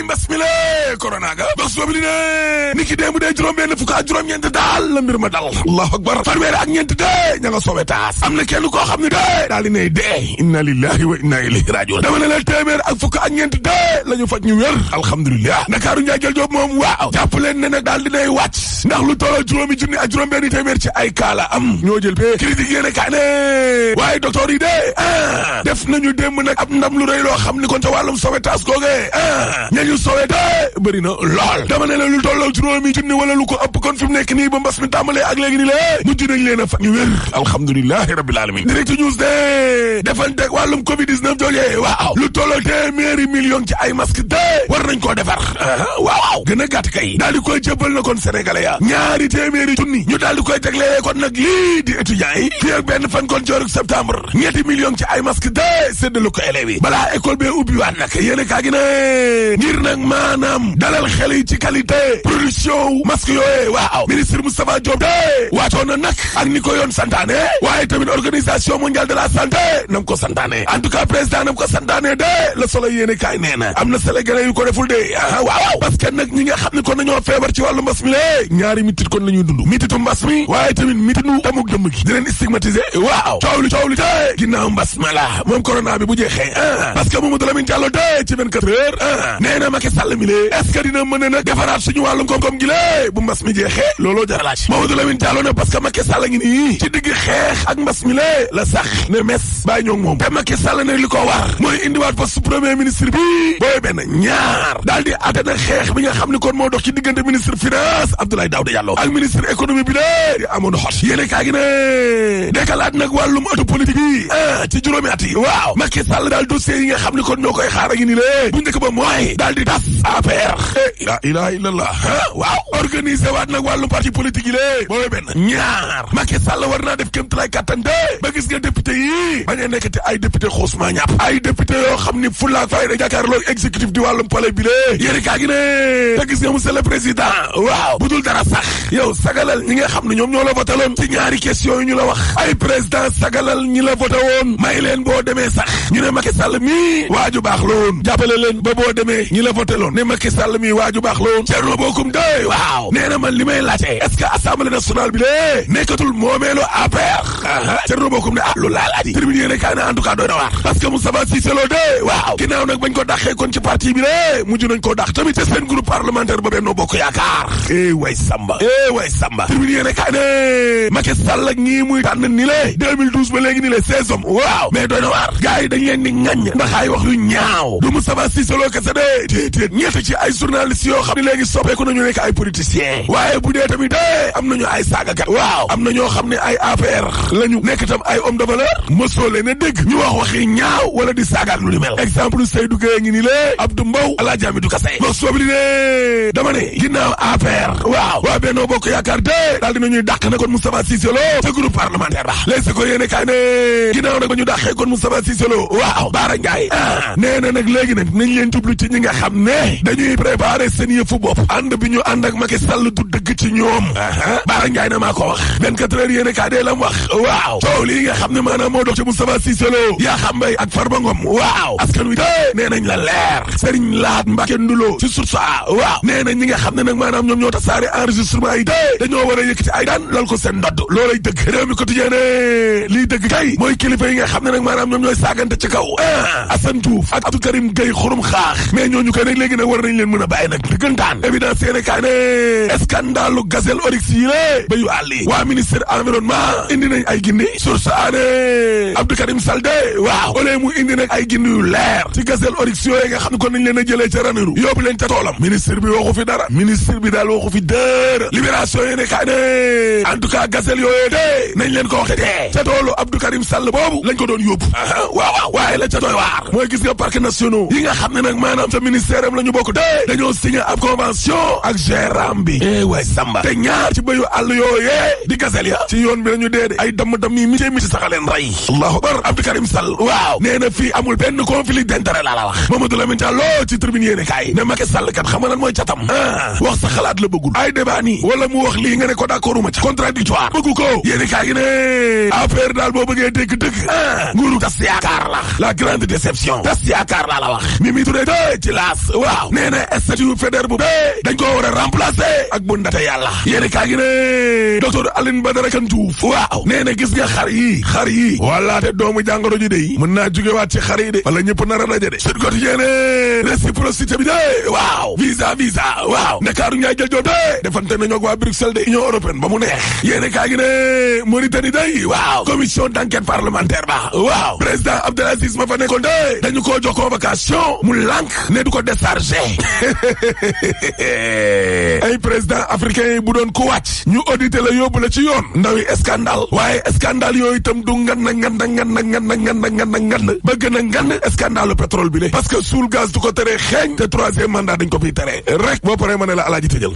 day mbas mi la corona ga box boobu li ne ni ki démb dee juróom-benn fukk ak juróom-ñeent daal la mbir ma dal allahu akbar fanweer ak ñeent dee ña nga sowe taas am na kenn koo xam ne dee daal di ne dee inna lillahi wa inna ilayhi rajiun dama ne la téeméer ak fukk ak ñeent dee la ñu faj ñu wér alhamdulilah Ndakaaru njaay jël joob moom waaw jàpp leen ne nag daal dinay wàcc ndax lu tolloo juróomi junni ak juróom-benn téeméer ci ay kaala am ñoo jël pee critique yéene kaa ne waaye docteur yi dee def nañu démb nag ab ndam lu rëy loo xam ni kon ca wàllum sauvetage googee ñañu sauvé dee bëri na lool dama ne la lu tolloo juróomi junni wala lu ko ëpp kon fi mu nekk nii ba mbas mi tàmbalee ak léegi ni lée mujj nañ leen a fa ñu wér alhamdulilahi rabbil alamin direct news de defante wàllum covid 19 joojee waaw lu tolloo téeméeri million ci ay masque de war nañ koo defar waaw gën a gàtt kay daal di koy jëbbal na kon sénégalais ya ñaari téeméeri junni ñu daal di koy teglee kon nag lii di étudiants yi fii ak benn fan kon jooruk septembre ñetti million ci ay masque de séddalu ko élèves yi balaa école bee ubbi waat nag yéene kaa gi ne ngir nag maanaam dalal xel yi ci qualité production masque yooyee waaw ministre Moustapha Diop de waatoon na nag ak ni ko yoon santaane waaye tamit organisation mondiale de la santé nam ko santaane en tout cas président nam ko santaane de Le Soleil yéene kaay nee na am na sénégalais yu ko deful de waaw parce que nag ñi nga xam ne kon nañoo feebar ci wàllu mbas mi lée ñaari mitit kon la ñuy dund mititu mbas mi waaye tamit mititu damuk dëmm gi di leen stigmatiser waaw coow li te ginnaaw mbas ma la moom corona bi bu jeexee parce que Mamadou Lamine Diallo de ci 24 heures nee na Macky Sall mi lée est-ce que dina mën a nag defaraat suñu wàllum koom-koom gi lée bu mbas mi jeexee looloo jar a laaj Mamadou Lamine Diallo ne parce que Macky Sall ngi nii ci digg xeex ak mbas mi lée la sax ne mes bàyyi ñoo moom te Macky Sall ne li ko war mooy indiwaat poste premier ministre bi booy benn ñaar daal di atte na xeex bi nga xam ne kon moo dox ci diggante ministre finance Abdoulaye Daouda Diallo ak ministre économie bi lée di Amadou Hott yéene kaa gi ne dekalaat nag wàllum auto politique yi ci juróomi at yi waaw Macky Sall daal dossier yi nga xam ne kon ñoo koy xaar a ngi ni lée bu njëkk ba mooy daal di tas APR la ilaha illallah waaw organiser waat nag wàllum parti politique yi lée booy benn ñaar Macky Sall war naa def kéemtalaay kàttan de ba gis nga député yi bañ a nekkati ay député xoosmaa ñàpp ay député yoo xam ni fulaak fayda jàkkaarloo exécutif di wàllum palais bi lée yéri kaa gi ne te gis nga monsieur le président waaw bu dul dara sax yow sagalal ñi nga xam ne ñoom ñoo la voté loon ci ñaari question yi ñu la wax ay président sagalal ñi la voté woon may leen boo demee sax ñu ne Macky Sall mii waaju baax la woon jàppale leen ba boo demee ñi la voté loon ne Macky Sall mii waaju baax la woon Thierno Bocoum de waaw nee na man li may laajte est-ce que assemblée nationale bi lée nekkatul moomeelu APR Thierno Bocoum ne lu laal aji tribune yéene kaay na en tout cas doy na waar parce que Moustapha Cissé Lo de waaw ginnaaw nag bañ ko dàqee kon ci parti bi lée mujj nañ koo dàq tamit ci seen groupe parlementaire ba Benno Bokk Yaakaar way Samba tribune yéene kaay ne Macky Sall ak ñii muy tànn ni lée 2012 ba léegi ni lée 16 hommes waaw mais doy na waar gars yi dañ leen di ŋaññ ndax ay wax yu ñaaw du Moustapha Cissé Lo kese de déedéet ñett ci ay journalistes yoo xam ne léegi soppeeku nañu nekk ay politiciens waaye bu dee tamit de am nañu ay saagakat waaw am na ñoo xam ne ay APR lañu nekk tam ay homme de valeur mosoo leen a dégg ñu wax waxi ñaaw wala di saagaat lu ni mel exemple Seydou Gueye ngi ni lée Abdou Mbow Alaaji Amidou Kassé mos soobi li ne dama ne ginnaaw APR waaw waa Benno Bokk Yaakaar de daal dinañuy dàq na kon Moustapha Cissé Lo ca groupe parlementaire ba léegi ko yéene kaay ne ginnaaw nag ba ñu dàqee kon Moustapha Cissé Lo waaw Bara Ndiaye nee na nag léegi nag nañ leen jublu ci ñi nga xam ne dañuy préparer seen yëfu bopp ànd bi ñu ànd ak Macky Sall du dëgg ci ñoom Bara Ndiaye na maa ko wax 24 heures yéene kaay dee la mu wax waaw coow lii nga xam ne maanaam moo dox ci Moustapha Cissé Lo yaa xam mbay ak Farba Ngom waaw askan wi de nee nañ la leer Serigne Laat Mbacké Ndulo ci source waaw nee nañ ñi nga xam ne nag maanaam ñoom ñoo tasaare enregistrement yi de dañoo war a yëkkati ay daan lal ko seen ndodd loolay dëgg réew mi quotidien ne lii dëgg kay mooy kilifa yi nga xam ne nag maanaam ñoom ñooy saagante ci kaw Assane Diouf ak Abdou Karim Gueye xurum xaax mais ñooñu koy nag léegi nag war nañ leen mën a bàyyi nag dëggantaan évidence yéene kaay ne scandalu gazelle oryx yi lée ba yu àll yi waa ministère environnement indi nañ ay gindi source aane Abdou Karim Sall de waaw ole mu indi nag ay gindi yu leer ci gazelle oryx yooyu nga xam ne kon nañ leen a jëlee ca Ranérou yóbbu leen ca toolam ministre bi waxu fi dara ministre bi daal waxu fi dara libération yéene kaay ne en tout cas gazelle yooyu de nañ leen ko waxte dee ca toolu Abdou Karim Sall boobu lañ ko doon yóbbu waaw waaye la ca doy waar mooy gis nga parcs nationaux yi nga xam ne nag maanaam sa ministère am la ñu bokk de dañoo signé ab convention ak gérant bi way Samba te ñaar ci bëyu àll yooyee di gazelle ya ci yoon bi lañu dee de ay damm-damm yi mi sax a leen rey allahu akbar Abdou Karim Sall waaw nee na fii amul benn conflit d'intérêt laa la wax Mamadou Lamine Diallo ci tribune yéene kaay ne Macky Sall kat xam nga lan mooy catam wax sa xalaat la bëggul ay débat nii wala mu wax lii nga ne ko d'accorduma ci contradictoire bëggu ko yéene kaay gi ne affaire daal boo bëggee dëgg nguuru tas yaakaar la grande déception tas yaakaar laa la wax Mimi Touré de ci la laas waaw nee na statut Faidherbe bu dañ ko war a remplacer ak bu Ndate Yàlla yéene kaa gi ne docteur Aline Badara Kane Diouf waaw nee na gis nga xar yi wala te doomu jàngoro ji de mën naa jógewaat ci xar yi de wala ñëpp nar a daje de Sud Quotidien réciprocité bi de waaw visa waaw Ndakaaru ñaay jël joo de defante nañu ak waa Bruxelles de Union européenne ba mu neex yéene kaa gi ne Mauritanie day waaw commission d'enquête parlementaire ba waaw président Abdelaziz ma fa nekkoon de dañu koo jox convocation mu lànk ne du ko déchargé ay président africain yi bu doon ko wàcc ñu audité la yóbbu la ci yoon ndawi scandale waaye scandale yooyu itam du ngan ba gën a ngan scandale pétrole bi le parce que suul gaz du ko tere xeeñ te troisième mandat dañ ko fiy tere rek boo paree ma ne la alaaji tëjal